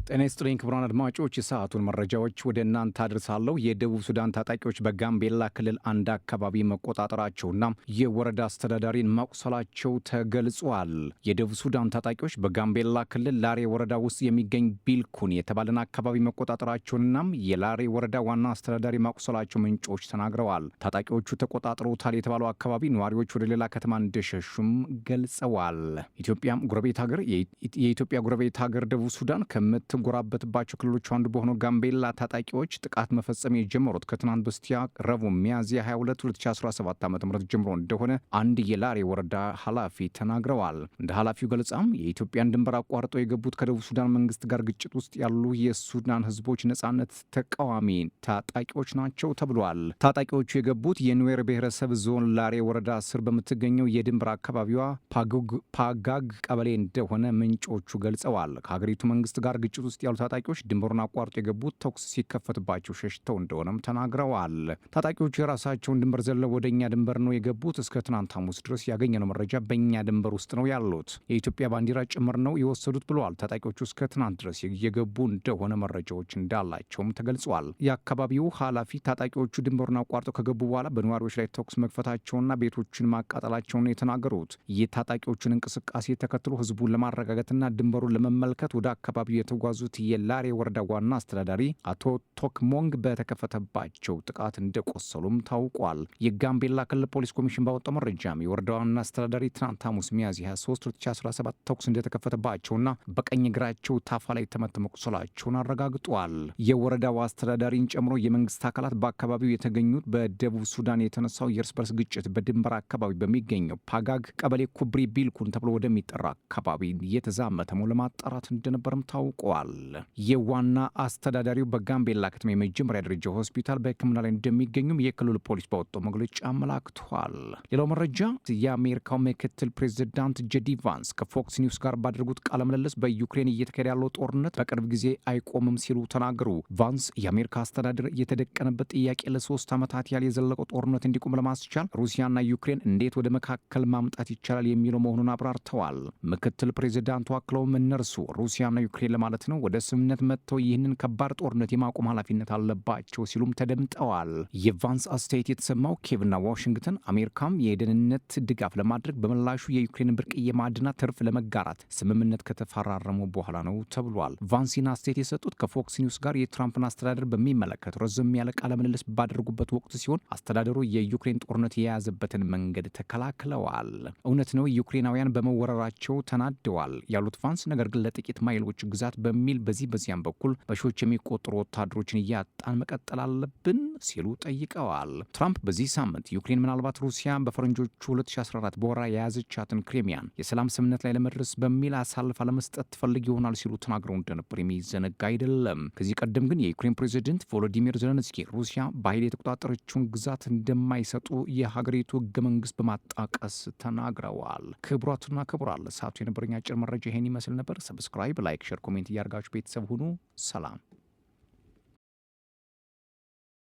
ጤና ይስጥልኝ ክቡራን አድማጮች፣ የሰዓቱን መረጃዎች ወደ እናንተ አድርሳለሁ። የደቡብ ሱዳን ታጣቂዎች በጋምቤላ ክልል አንድ አካባቢ መቆጣጠራቸውና የወረዳ አስተዳዳሪን ማቁሰላቸው ተገልጿል። የደቡብ ሱዳን ታጣቂዎች በጋምቤላ ክልል ላሬ ወረዳ ውስጥ የሚገኝ ቢልኩን የተባለን አካባቢ መቆጣጠራቸውንና የላሬ ወረዳ ዋና አስተዳዳሪ ማቁሰላቸው ምንጮች ተናግረዋል። ታጣቂዎቹ ተቆጣጥረውታል የተባለው አካባቢ ነዋሪዎች ወደ ሌላ ከተማ እንደሸሹም ገልጸዋል። የኢትዮጵያ ጎረቤት ሀገር ደቡብ ሱዳን ከምትጎራበትባቸው ክልሎች አንዱ በሆነው ጋምቤላ ታጣቂዎች ጥቃት መፈጸም የጀመሩት ከትናንት በስቲያ ረቡዕ ሚያዝያ 22 2017 ዓ ም ጀምሮ እንደሆነ አንድ የላሬ ወረዳ ኃላፊ ተናግረዋል። እንደ ኃላፊው ገለጻም የኢትዮጵያን ድንበር አቋርጠው የገቡት ከደቡብ ሱዳን መንግስት ጋር ግጭት ውስጥ ያሉ የሱዳን ህዝቦች ነጻነት ተቃዋሚ ታጣቂዎች ናቸው ተብሏል። ታጣቂዎቹ የገቡት የኑዌር ብሔረሰብ ዞን ላሬ ወረዳ ስር በምትገኘው የድንበር አካባቢዋ ፓጋግ ቀበሌ እንደሆነ ምንጮቹ ገልጸዋል። ከሀገሪቱ መንግስት ጋር ግጭት ውስጥ ያሉ ታጣቂዎች ድንበሩን አቋርጦ የገቡት ተኩስ ሲከፈትባቸው ሸሽተው እንደሆነም ተናግረዋል። ታጣቂዎቹ የራሳቸውን ድንበር ዘለው ወደ እኛ ድንበር ነው የገቡት። እስከ ትናንት ሐሙስ ድረስ ያገኘነው መረጃ በእኛ ድንበር ውስጥ ነው ያሉት። የኢትዮጵያ ባንዲራ ጭምር ነው የወሰዱት ብለዋል። ታጣቂዎቹ እስከ ትናንት ድረስ የገቡ እንደሆነ መረጃዎች እንዳላቸውም ተገልጿል። የአካባቢው ኃላፊ ታጣቂዎቹ ድንበሩን አቋርጠው ከገቡ በኋላ በነዋሪዎች ላይ ተኩስ መክፈታቸውና ቤቶችን ማቃጠላቸውን የተናገሩት የታጣቂዎቹን እንቅስቃሴ ተከትሎ ህዝቡን ለማረጋጋትና ድንበሩን ለመመልከት ወደ አካባቢው የተጓዙት የላሬ ወረዳ ዋና አስተዳዳሪ አቶ ቶክሞንግ በተከፈተባቸው ጥቃት እንደቆሰሉም ታውቋል። የጋምቤላ ክልል ፖሊስ ኮሚሽን ባወጣው መረጃም የወረዳ ዋና አስተዳዳሪ ትናንት ሐሙስ ሚያዝያ 23 2017 ተኩስ እንደተከፈተባቸውና በቀኝ እግራቸው ታፋ ላይ ተመተው መቁሰላቸውን አረጋግጧል። የወረዳው አስተዳዳሪን ጨምሮ የመንግስት አካላት በአካባቢው የተገኙት በደቡብ ሱዳን የተነሳው የእርስ በርስ ግጭት በድንበር አካባቢ በሚገኘው ፓጋግ ቀበሌ ኩብሪ ቢልኩን ተብሎ ወደሚጠራ አካባቢ እየተዛመተ መሆኑን ለማጣራት እንደነበርም ታውቋል። የዋና አስተዳዳሪው በጋምቤላ ከተማ የመጀመሪያ ደረጃ ሆስፒታል በሕክምና ላይ እንደሚገኙም የክልሉ ፖሊስ ባወጣው መግለጫ አመላክቷል። ሌላው መረጃ የአሜሪካው ምክትል ፕሬዚዳንት ጄዲ ቫንስ ከፎክስ ኒውስ ጋር ባደረጉት ቃለ ምልልስ በዩክሬን እየተካሄደ ያለው ጦርነት በቅርብ ጊዜ አይቆምም ሲሉ ተናገሩ። ቫንስ የአሜሪካ አስተዳደር የተደቀነበት ጥያቄ ለ3 ዓመታት ያህል የዘለቀው ጦርነት እንዲቆም ለማስቻል ሩሲያና ዩክሬን እንዴት ወደ መካከል ማምጣት ይቻላል የሚለው መሆኑን አብራርተዋል። ምክትል ፕሬዚዳንቱ አክለውም እነርሱ ሩሲያና ዩክሬን ለማለት ነው ወደ ስምምነት መጥተው ይህንን ከባድ ጦርነት የማቆም ኃላፊነት አለባቸው ሲሉም ተደምጠዋል። የቫንስ አስተያየት የተሰማው ኪየቭና ዋሽንግተን አሜሪካም የደህንነት ድጋፍ ለማድረግ በምላሹ የዩክሬን ብርቅዬ ማዕድናት ትርፍ ለመጋራት ስምምነት ከተፈራረሙ በኋላ ነው ተብሏል። ቫንስ ይህን አስተያየት የሰጡት ከፎክስ ኒውስ ጋር የትራምፕን አስተዳደር በሚመለከት ረዘም ያለ ቃለ ምልልስ ባደረጉበት ወቅት ሲሆን አስተዳደሩ የዩክሬን ጦርነት የያዘበትን መንገድ ተከላክለዋል። እውነት ነው፣ ዩክሬናውያን በመወረራቸው ተናደዋል ያሉት ቫንስ ነገር ግን ለጥቂት ማይሎች ግዛት በሚል በዚህ በዚያም በኩል በሺዎች የሚቆጠሩ ወታደሮችን እያጣን መቀጠል አለብን ሲሉ ጠይቀዋል። ትራምፕ በዚህ ሳምንት ዩክሬን ምናልባት ሩሲያ በፈረንጆቹ 2014 በወረራ የያዘቻትን ክሪሚያን የሰላም ስምምነት ላይ ለመድረስ በሚል አሳልፋ ለመስጠት ትፈልግ ይሆናል ሲሉ ተናግረው እንደነበር የሚዘነጋ አይደለም። ከዚህ ቀደም ግን የዩክሬን ፕሬዚደንት ቮሎዲሚር ዜሌንስኪ ሩሲያ በኃይል የተቆጣጠረችውን ግዛት እንደማይሰጡ የሀገሪቱ ህገ መንግስት በማጣቀስ ተናግረዋል። ክቡራትና ክቡራን፣ ለሰዓቱ የነበረኝ አጭር መረጃ ይሄን ይመስል ነበር። Subscribe፣ like፣ share፣ comment እያደረጋችሁ ቤተሰብ ሁኑ። ሰላም።